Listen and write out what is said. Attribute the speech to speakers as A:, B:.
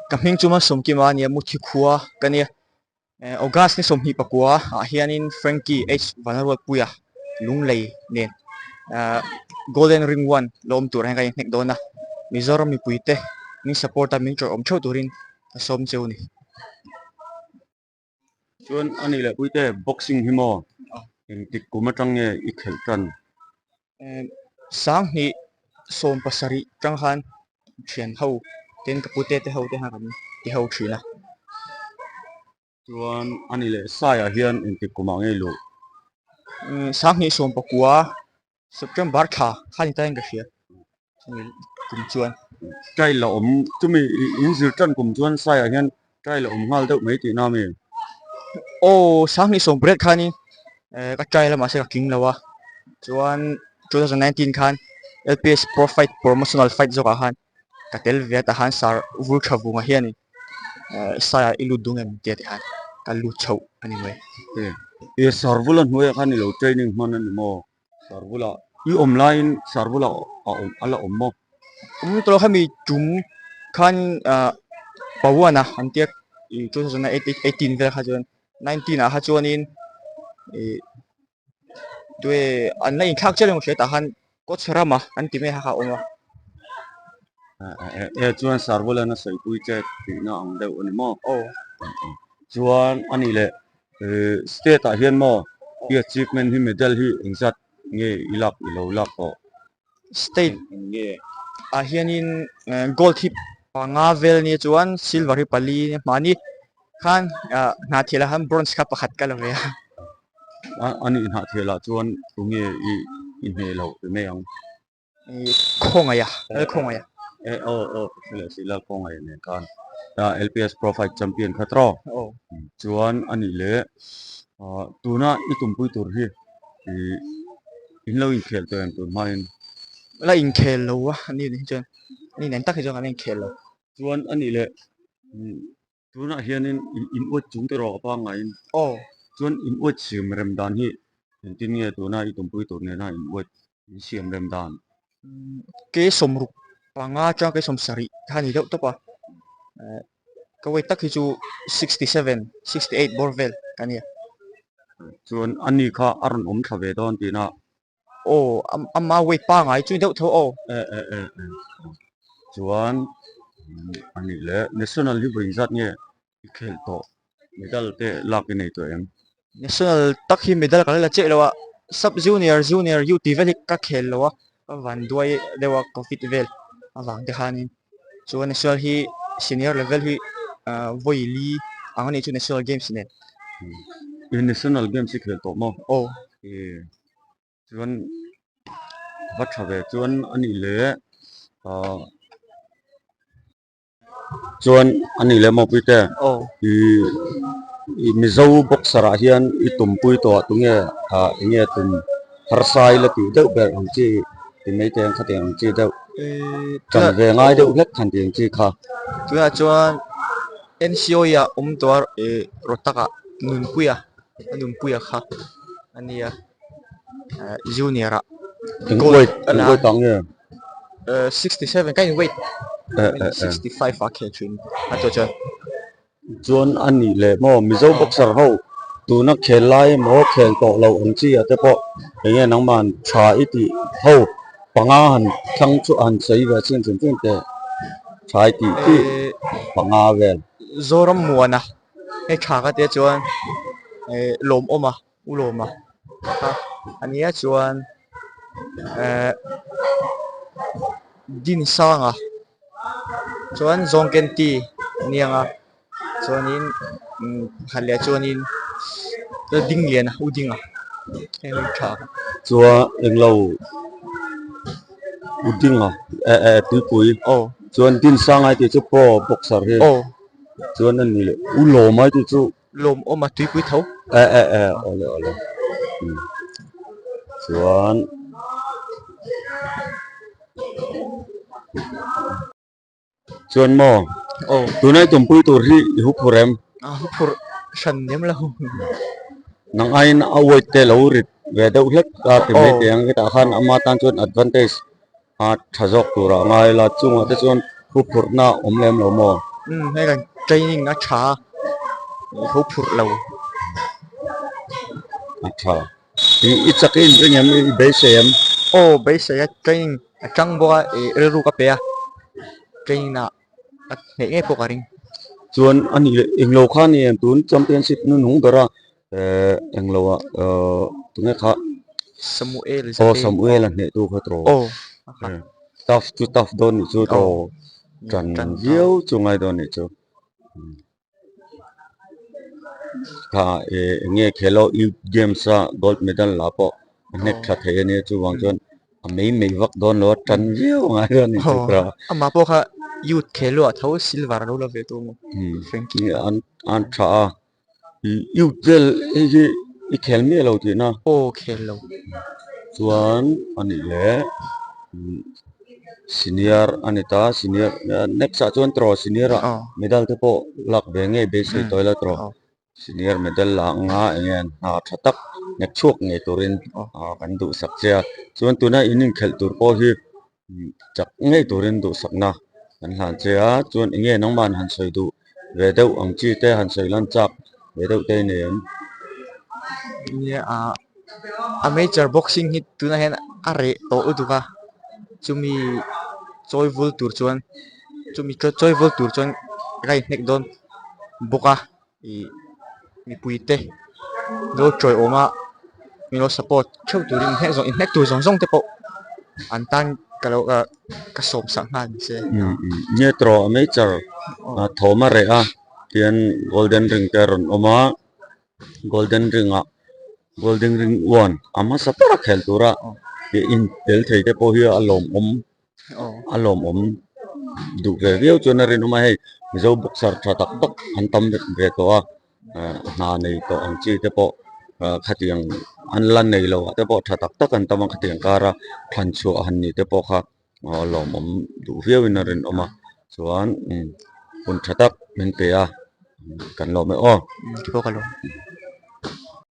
A: Ka hming chu Malsawmkima a nia, Muthi khua ka nia. August ni 29 ah hianin Frankie H Vanlalruatpuia Lunglei nen Golden Ring One la awm tur ah hian ka inhnek dawn a, Mizoram mipuite min support a min tawrh awm theuh turin ka sawm cheu a ni.
B: Chuan a nih leh puite boxing hi maw engtik kum atang nge i khelh tan?
A: 2017 tang khan thian ho ten ka pute te ho te khan kan ti ho thin a.
B: Chuan a nih leh saiah hian engtik kumah nge i luh?
A: 2019 September thla kha ni ta in ka hria kum chuan.
B: Trial a awm chumi in zir tan kum chuan saiah hian trial a awm nghal deuh mai tihna a mi?
A: Aw 2018 khanin ka trial a mahse ka tling lo a chuan 2019 khan LPS Pro Fight Promotional Fight zawkah khan ka tel ve a tah khan sir vur tha vunga hianin saiah i lut dung em tia tih khan ka lut chhoh a ni mai.
B: Sir vula hnuaiah khan i lo training hman a ni maw? Sarvula i awm laiin Sarvula a awm a la awm maw?
A: Awm tawh khami tum khan ah Pawana an tia ih 2018 vel kha chuan 19 ah kha chuanin ih tue an la inthlak chiah lo hria tah khan coach rama an ti mai kha kha a awm a.
B: E chuan Sarvula na sawipui che tihna ang deuh a ni maw?
A: Aw.
B: Chuan a nih leh State ah hian maw i achievement hi medal hi engzat nge i lak i lo lak tawh?
A: State ah hianin gold hi panga vel ania chuan silver hi pali ania hmani khan hnahthel ah khan bronze kha pakhat ka la ve a.
B: A nih hnahthel ah chuan tunge i hneh loh ti mai ang?
A: Khawngaih a, lal khawngaih a.
B: E aw aw ka hre leh si lal khawngaih nen khan LPS Pro Fight Champion kha tawh.
A: Aw.
B: Chuan a nih leh tuna i tumpui tur hi in lo inkhel tawh em tun hmain?
A: La inkhel lo a ani nen hi chuan ani nen tak hi chuan kan la inkhel lo.
B: Chuan a nih leh tunah hianin in uat chung te rawh a pangaiin.
A: Aw.
B: Chuan in uat siam rem dan hi Engtin nge tuna i tumpui tur nena in uat in siam rem dan?
A: Kei 65 atang kei 70 kha a ni deuh tawp a, ka weight tak hi chu 67, 68 bawr vel ka nia.
B: Chuan a ni kha a rawn awm thla ve dawn tihna?
A: Aw, ama weight pangai chu deuh tho aw.
B: E e e e. Chuan a nih leh national hi vawi inzat nge I khelh tawh medal te lak i nei tawh em?
A: National tak hi medal ka la la chiah lo a, sub junior, junior, youth tih vel hi ka khel lo a, ka van duai deuh a covid vel avang te khanin chuan national hi senior level hi vawi li ang a nih chu national games nen.
B: I national games i khel tawh maw?
A: Aw.
B: Chuan va tha ve chuan a nih leh ah. Chuan a nih leh maw Puite, i Mizo boxer ah hian i tumpui tawh ah tunge ah enge tum harsa ila tih deuh ber ang chi ti mai te ang khatiang ang chi deuh tan ve ngai deuh hlek khan tih ang chi kha.
A: Tunah chuan NCO ah awm tawh a ih rawt takah Nunpuia a Nunpuia kha a nia junior ah
B: gold a la.
A: 67 ka in weight 65 a khel thin a chu chuan
B: chuan a nih leh maw Mizo boxer ho tuna khel lai emaw khel tawh lo ang chi ah te pawh enge nangman tha i tih ho panga han thlang chu han sawi ve chin chin chin teh tha i tih tih panga vel
A: Zoram muana hei tha ka tia chuan lawmawm a. U Lawma kha a nia chuan ehh Dinsanga chuan Zawngkenti a ni ang a chuanin umm pakhat leh chuanin Dingliana U Dinga heng hi tha.
B: Chuan englo U Dinga eh eh tuipui
A: aw
B: chuan Dinsanga tih chu pro boxer hi
A: aw
B: chuan a ni leh U Lawma tih chu.
A: Lawmawm a tuipui tho.
B: E e e awle awle chuan chuan maw
A: aw
B: tunai tumpui tur hi i hu phur em?
A: A hu phur hran lem lo.
B: Nang aiin a weight te lo rit ve deuh hlek a ti mai thei ang hetah khan ama tan chuan advantage a tha zawk turah a ngai la chungah te chuan. Huphurhna awm lem lo maw?
A: Umm hei kan training a tha a, huphurh lo.
B: A tha. I i chak i inring em? I beisei em?
A: Aw beisei a, training a tang bawk a, ih rilru ka pe a, training ah a hneh ngei pawh ka ring.
B: Chuan a nih leh englo kha a ni em? Tun championship hnuhnung bera eh englo ah eh tunge kha?
A: Samuel
B: Aw Samuel a hnehtu kha tawh.
A: Aw a kha.
B: Tough chu tough dawn nih chu tawh. Tan viau chu ngai dawn nih chu. Kha eh eng nge Khelo Youth Games a gold medal la pawh a hnek tha thei a nia chuvang chuan a mei mei vak dawn lo a tan viau a ngai dawn a ni chu ka.
A: Amah pawh kha youth Khelo ah tho silver a lo la ve tawh maw Frankie
B: kha. An tha a youth vel hei hi i khel miah lo tihna.
A: Aw khel lo.
B: Chuan a nih leh Senior a ni ta, senior next ah chuan tawh senior ah medal te pawh lak ve ngei beisei tawh ila tawh senior medal la anga eng nge hna tha tak nghet chhuak ngei turin kan duhsak che a, chuan tuna in inkhelh tur pawh hi chak ngei turin duhsakna kan hlan che a, chuan eng nge nangmah han sawi duh ve deuh ang chi te han sawi lan chak ve deuh te i nei em?
A: Nia ah amateur boxing hi tunah hian a reh tawh lutuk a chumi chawi vul tur chuan chumi chawi vul tur chuan ka inhnek dawn bawk a ih mipui te lo tawiawm a min lo support theuh turin inhnek zawng inhnek tur zawng zawng te pawh an tan ka lo ah ka sawm sak nghal ni se.
B: Nia tawh amateur thawm a reh a tihian golden ring te a rawn awm a. Golden ring ah golden ring one a hmasa ber a khel tura ih in tel thei te pawh hi a lawmawm a lawmawm duh ve viau chuan a rinawm a hei mizo boxer tha tak tak an tam ve tawh a ah hna nei tawh ang chi te pawh ah khatiang an la nei lo ah te pawh tha tak tak an tam a khatiang kara thlan chhuah han nih te pawh kha a lawmawm duh viau in a rinawm a chuan hun tha tak min pe a kan lawm e aw.
A: Thu pawh ka lawm.